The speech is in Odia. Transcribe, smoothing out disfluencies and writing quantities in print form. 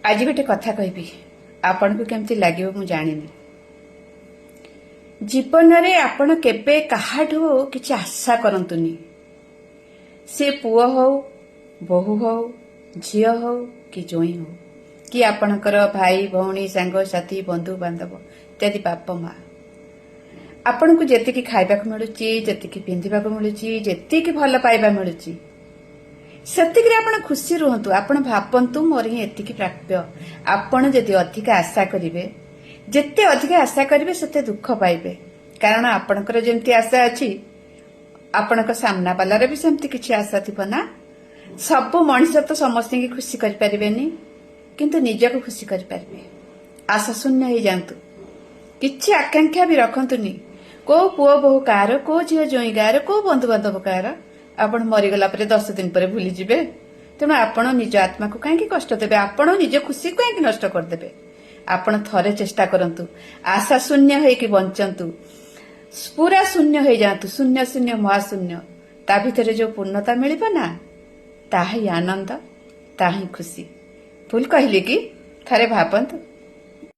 ଆଜି ଗୋଟେ କଥା କହିବି, ଆପଣଙ୍କୁ କେମିତି ଲାଗିବ ମୁଁ ଜାଣିନି। ଜୀବନରେ ଆପଣ କେବେ କାହାଠୁ କିଛି ଆଶା କରନ୍ତୁନି। ସେ ପୁଅ ହଉ, ବୋହୂ ହଉ, ଝିଅ ହଉ କି ଜୋଇଁ ହଉ କି ଆପଣଙ୍କର ଭାଇ, ଭଉଣୀ, ସାଙ୍ଗସାଥି, ବନ୍ଧୁବାନ୍ଧବ ଇତ୍ୟାଦି, ବାପ ମା। ଆପଣଙ୍କୁ ଯେତିକି ଖାଇବାକୁ ମିଳୁଛି, ଯେତିକି ପିନ୍ଧିବାକୁ ମିଳୁଛି, ଯେତିକି ଭଲ ପାଇବା ମିଳୁଛି, ସେତିକିରେ ଆପଣ ଖୁସି ରୁହନ୍ତୁ। ଆପଣ ଭାବନ୍ତୁ, ମୋର ହିଁ ଏତିକି ପ୍ରାପ୍ୟ। ଆପଣ ଯଦି ଅଧିକା ଆଶା କରିବେ, ଯେତେ ଅଧିକା ଆଶା କରିବେ, ସେତେ ଦୁଃଖ ପାଇବେ। କାରଣ ଆପଣଙ୍କର ଯେମିତି ଆଶା ଅଛି, ଆପଣଙ୍କ ସାମ୍ନା ବାଲାର ବି ସେମିତି କିଛି ଆଶା ଥିବ ନା। ସବୁ ମଣିଷ ତ ସମସ୍ତଙ୍କୁ ଖୁସି କରିପାରିବେନି, କିନ୍ତୁ ନିଜକୁ ଖୁସି କରିପାରିବେ। ଆଶା ଶୂନ୍ୟ ହେଇଯାଆନ୍ତୁ, କିଛି ଆକାଂକ୍ଷା ବି ରଖନ୍ତୁନି। କୋଉ ପୁଅ ବୋହୂ କାହାର, କୋଉ ଝିଅ ଜୋଇଁ କାହାର, କୋଉ ବନ୍ଧୁବାନ୍ଧବ କାହାର, ଆପଣ ମରିଗଲା ପରେ 10 ଦିନ ପରେ ଭୁଲିଯିବେ। ତେଣୁ ଆପଣ ନିଜ ଆତ୍ମାକୁ କାହିଁକି କଷ୍ଟ ଦେବେ? ଆପଣ ନିଜ ଖୁସିକୁ କାହିଁକି ନଷ୍ଟ କରିଦେବେ? ଆପଣ ଥରେ ଚେଷ୍ଟା କରନ୍ତୁ, ଆଶା ଶୂନ୍ୟ ହେଇକି ବଞ୍ଚନ୍ତୁ, ପୁରା ଶୂନ୍ୟ ହେଇଯାଆନ୍ତୁ। ଶୂନ୍ୟ, ଶୂନ୍ୟ, ମହାଶୂନ୍ୟ। ତା ଭିତରେ ଯୋଉ ପୂର୍ଣ୍ଣତା ମିଳିବ ନା, ତାହା ହିଁ ଆନନ୍ଦ, ତାହା ହିଁ ଖୁସି। ଭୁଲ କହିଲି କି? ଥରେ ଭାବନ୍ତୁ।